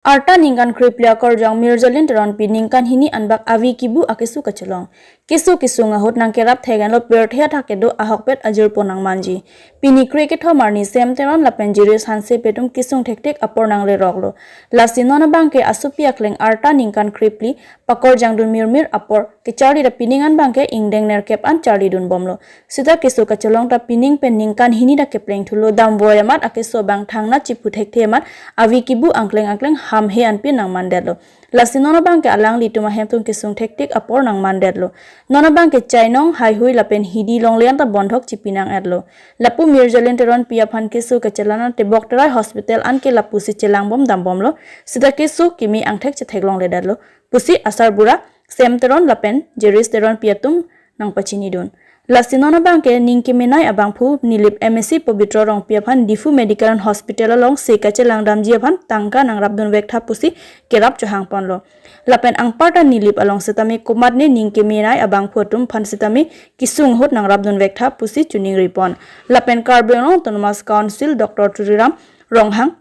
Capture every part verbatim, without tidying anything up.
Arta ningkan krephli akorjang Mirjalin Teronpi ningkan hini anbak avi kibu akeso kachelong. Keso kesung ahut nangkerap thek-enlo pirthe athak kedo ahokpet ajirpo nangmanji. Pini kre kethom arni Sem Teron lapen Jiris Hansepi atum kesung thekthek apor nangleroklo. Lasi non abangke asopi akleng arta ningkan krephli pakorjangdun mirmir apor kecharli ta pining an abangke ingdeng nerkep an charlidunbomlo. Seta keso kachelong ta pining pen ningkan hini ta keplengthulo, damvoi amat akeso abang thangnat chiphu thekthe amat avi kibu angkleng angkleng hamhe anpin nangmandetlo. Lasi non abangke alanglitum ahemtun kesung thekthek apor nangmandetlo. Non abangke chainong, haihui lapen hidi longle anta bondhok chipi nang-etlo. Lapu Mirjalin Teronpi aphan keso kachelang an Tebok Terai Hospital anke lapusi chelangbom dambomlo. Seta keso kimi angthek chetheklongledetlo pusi asarbura Sem Teron lapen Jiris Teronpi atum nangpachinidun. Lasi non abangke ning kemenei abangphu Nilip M A C Pobitro Rongpi aphan Diphu Medical and Hospital alongsi kachelang damji aphan tangka nangrapdun vektha pusi kerap chohangponlo. Lapen anparta Nilip along setame komatne ning kemenei abangphu atum aphan setame kesung ahut nangrapdun vektha pusi choningripon. Lapen Karbi Anglong Autonomous Council Doctor Tuliram Ronghang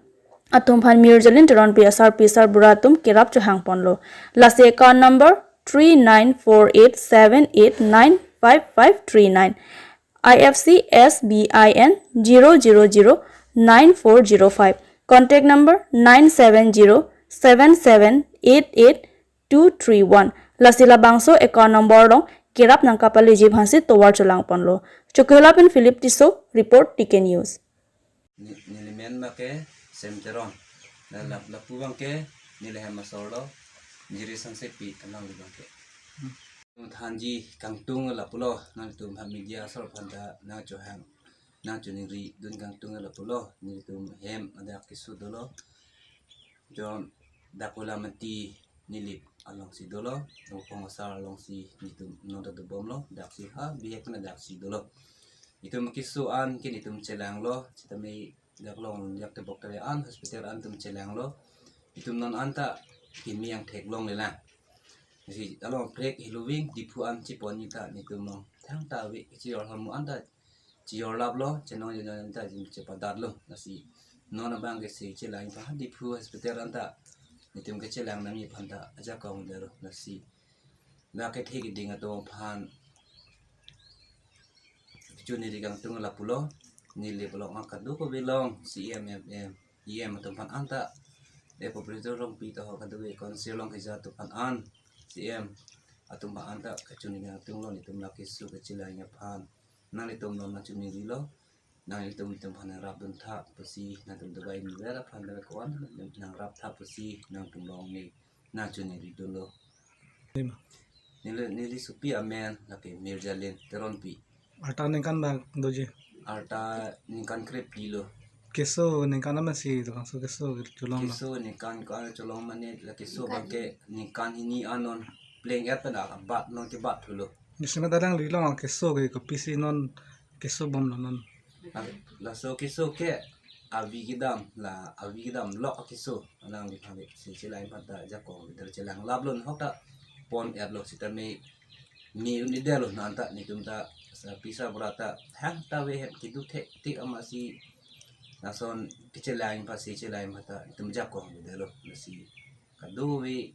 atum aphan Mirjalin Teronpi asarpi sarbura atum kerap chohangponlo. Lasi account number three nine four eight seven eight nine five five three nine, I F C S B I N zero zero zero nine four zero five, contact number nine seven zero seven seven eight eight two three one. Lasi labangso account number along kerap nangkapaleji aphansi tovar cholangponlo. Chokihola pen Philip Tisso, report T K News. Ni-, nelimen abangke Sem Teron. La, la, lapu abangke nelihem asorlo, Jiris Hansepi alangli abangke. Thanji kangtung lapulo, nangtum ha media asor aphanta nangchohang, nangchoningridun kangtung lapulo, nelitum hem adak keso dolo. Jon dak Koilamati Nilip alongsi dolo, Nokong Asar alongsi nelitum nonta dobomlo, daksi ha bihek na daksi dolo. Itum keso an ke nelitum chelanglo, setame dak long yak Tebok Terai an hospital an itum chelanglo. Itum non anta kimi angtheklonglelang. Si along prek hiloving Diphu an chipon nita nelitum long thangta ave, chior hamu anta chior laplo, chenong jonjon anta jim chepadatlo. Lasi non abangke si chelang pa Diphu hospital anta nelitum kechelang nangji aphanta ajakong dero. Lasi la kethe keding atum aphan choningri kangtung lapulo. Neli belong angkadu ko belong C E M, M M, E M atum aphan anta, e Pobitro Rongpi taho kadu e council along keja atum aphan an, C E M atum aphan anta kachoningri kangtunglo, nelitum la keso kachelang aphan. Nanglitum non nangchoningrilo, nanglitum itum aphan nangrapdun tha pusi, nangtum dubai ni vera aphan dubai ko-an nangrap tha pusi nangtum long ni nangchoningridunlo. Nima. Neli, neli sopi amen lake Mirjalin Teronpi. Arta ningkan bang doji. Arta ningkan krephli lo. Keso ningkan amatsi labangso keso cholong bang. Keso ningkan ko cholong mane la keso abangke ningkan hini anon pleng et pen abat non kebat thulo. Nisi mat alanglilong keso ke kopisi non kesobomlo non. Laso keso ke avi kedam, la avi kedam lok keso alangliphan si chelang aphanta ajakong bidar chelang laplo, ahok ta pon-etlo, setame ni un-edetlo, non anta nelitum ta sarpi sarbura ta hangta ave hem kedo thekthek amatsi lason kechelang aphansi chelang aphanta nelitum ajakong bidetlo. Lasi kadokave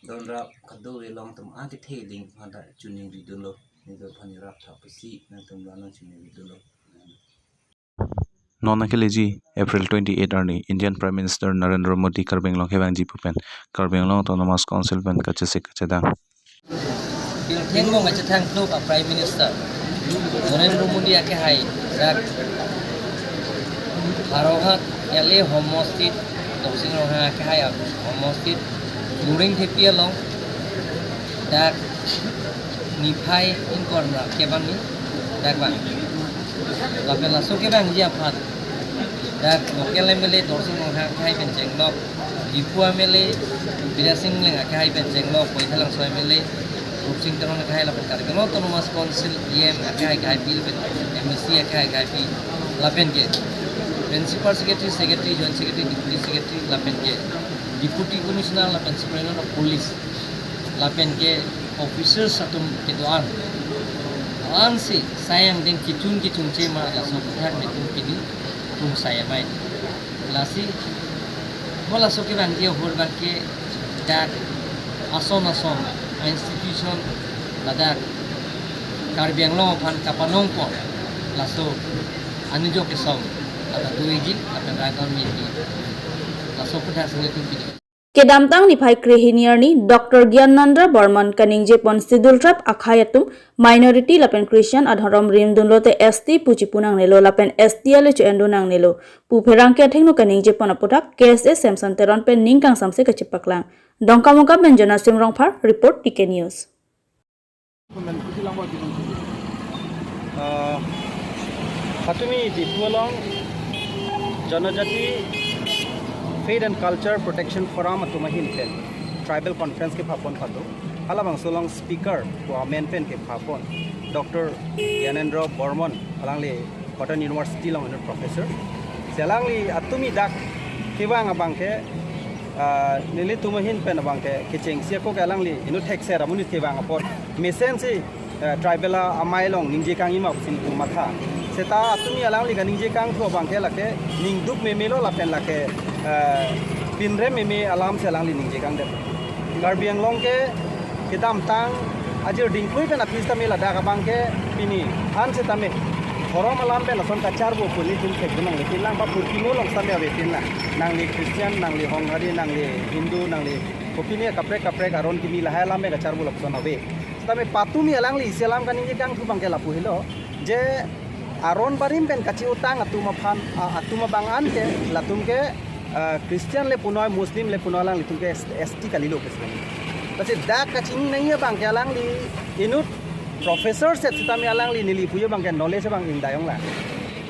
donrap, kadokave along atum an kethe keding aphanta choningridunlo, nelitum aphan nangrap tha pusi nangtum la nangchoningridunlo. Non nangkeleji April twenty-eight arni Indian Prime Minister Narendra Modi Karbi Anglong kevangji pu pen Karbi Anglong Autonomous Council pen kachesik kachedang. Pirthe angbong kachethang pluk a Prime Minister Narendra Modi akehai dak Howraghat L A homostit Dorsing Ronghang akehai a homostit Luring Thepi along dak niphai ingkoi ra kevangji dak vang. Lapen laso kevangji aphan dak local M L A Dorsing Ronghang akehai pen chenglok, Diphu M L A Biren Sing Engleng akehai pen chenglok, Baithalangso M L A Rupsing Teron akehai lapen Karbi Anglong Autonomous Council E M akehai akehaipi lapen M A C akehai akehaipi lapen ke Principal Secretary, Secretary, Joint Secretary, Deputy Secretary lapen ke Deputy Commissioner lapen Superintendent of Police lapen ke officers atum kedo-an. Ansi sai angdeng kechun kechun che ma laso aputhak nelitum pini tum sai amei. Lasi Halaso kevangji ahut abangke dak ason ason institution ladak Karbi Anglong aphan kapanongpo laso anujok kesong ladak doiji lapen raidon miji laso aputhak si nelitum pini. Kedamtang niphai krehini arni Doctor Gyanendra Barman kaningjepon Schedule Tribe akhei atum minority lapen Christian adhorom rimdunlote S T pu chipu nangnelo lapen S T ale cho-endun nangnelo pu pherangke athengno kaningjepon aputhak K S A Samson Teron pen ning kangsamse kachepaklang. Dongkamukam pen Jonasing Rongphar, report T K News. Uh, patumi Diphu along Janajati Faith and Culture Protection Forum atum ahin pen tribal conference kephapon patu. Halabangso along speaker pu amen pen kephapon Doctor Gyanendra Barman, alangli Cotton University along inut professor. Si alangli atumi dak kevang abangke, ah, nelitum ahin pen abangke kechengsi ako ke alangli inut thekser amonit kevang apot mesensi, eh, tribal amei along ningje kangji ma pusi nelitum matha. Seta atumi alangli kaningje kangthu abangke lake ningduk memelo lapen lake, eh, pinrem meme alam si alangli ningje kangdet. Karbi Anglong ke kedamtang ajir dingklui pen aphi sitame ladak abangke pini an sitame dhorom alam pen lason kacharbo pu nelitum thekdun nangle pinlang, ba purkimo along sitame avepinlang. Nangli Christian, nangli Honghari, nangli Hindu, nangli kopine kaprek kaprek aron kimi lahai alam pen kacharbo lapuson ave. Sitame patumi alangli isi alam kaningje kangthu abangke lapu helo, je aron barim pen kachi-otang atum aphan, a-, atum abang an ke, latum ke, ah, Christian le punoi, Muslim le punoi, alanglitum ke S-, S T kalilo ke sitame. Lasi dak kachini nangji abangke alangli inut professor set sitame alangli neli puji abangke knowledge abang ingdayong la.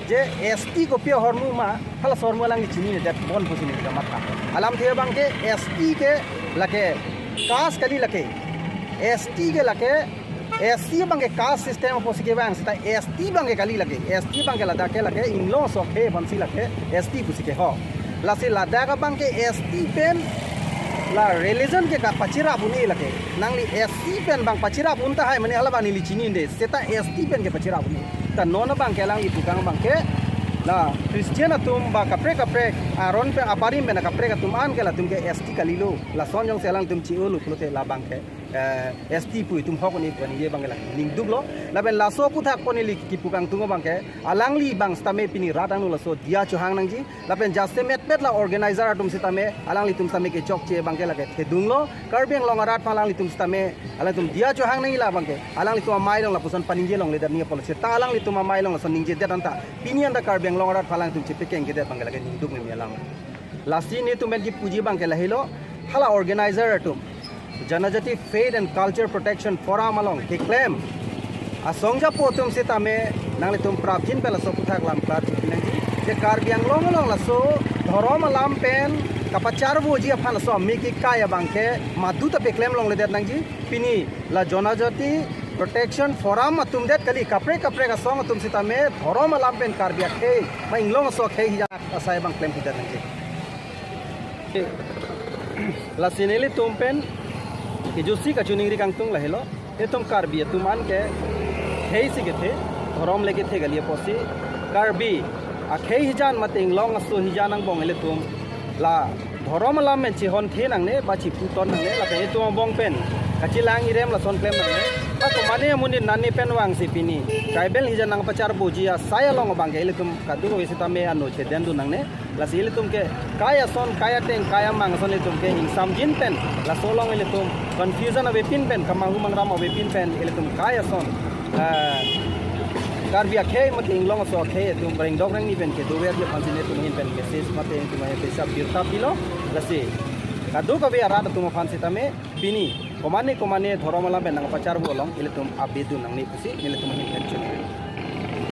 Je S T kopi ahormu ma, halaso ahormu alangli chininedet bon pusi neli kamatha. Alamthe abangke S T ke lake caste kali lake. S T ke lake, S T abangke caste system apotsi kevang, seta S T abangke kali lake. S T abangke ladak ke lake inglong aso akhei aphansi lake S T pusi kehok. Lasi ladak abangke S T pen la religion ke kapachirap un-e lake. Nangli S T pen bang pachirap un tahai mane hala abang neli chinide. Seta S T pen kepachirap un-e. Ta non abangke alangli pukang abangke la Christian atum ba kaprek kaprek aron pen aparim pen kaprek atum an ke latum ke S T kalilo. Lason jongsi alangtum chi-olo pulote labangke, eh, S T pu itum hok un-e pu ningje abangke la ningduklo. Lapen laso aputhak pon neli kipukangtung abangke alangli abang sitame pini rat angno laso diya chohang nangji. Lapen jasemetpet la organizer atum sitame, alanglitum sitame kechokche abangke lake thedunglo. Karbi Anglong arat aphan alanglitum sitame, alangtum diya chohang nangji la abangke, alanglitum amei along lapuson paningje longledet nangji apotsi ta alanglitum amei along lason ningjedet anta, pini anta Karbi Anglong arat aphan alanglitum chepekengkedet abangke lake ningduk meme alam. Lasi nelitum pen kipuji abangke lahelo, hala organizer atum Janajati Faith and Culture Protection Forum along keklem asong japo atum sitame nanglitum prapjin pen laso aputhak lam klar chipin nangji. Je Karbi Anglong along laso dhorom alam pen kapacharboji aphan laso amiki kai abangke madu ta peklem longledet nangji. Pini la Janajati Protection Forum atum det kali, kaprek kaprek asong atum sitame dhorom alam pen Karbi akhei, ma inglong aso akhei hijan asai abang klempidet nangji. Lasi nelitum pen kejutsi kachiningri kangtung lahelo. Itum Karbi atum an ke khei si kethe, dhorom le kethe kali apotsi Karbi akhei hijan mate inglong aso hijan angbong ilitum la dhorom alam pen chihon the nangne ba chiputon nangne, lapen itum angbong pen kachelang irem lason klem nangne. Ako mane amonit nani pen vangsi pini tribal hijan nangpacharboji asai along abangke ilitum kadokave sitame ano chedendun nangne. Lasi ilitum ke kai ason, kai ateng, kai amang ason ilitum ke ingsamjin pen, laso along ilitum confusion avepin pen, kamahu mangram avepin pen, ilitum kai ason, eh, Karbi akhei mate inglong aso akhei itum rengdok rengni pen kedover aphansi nelitum ahin pen message mate itum ahin pen sab birta pilo. Lasi kadokave arat atum aphan sitame pini komane komane dhorom alam pen nangpacharbo along ilitum abedun nangne pusi nelitum ahin pen chini.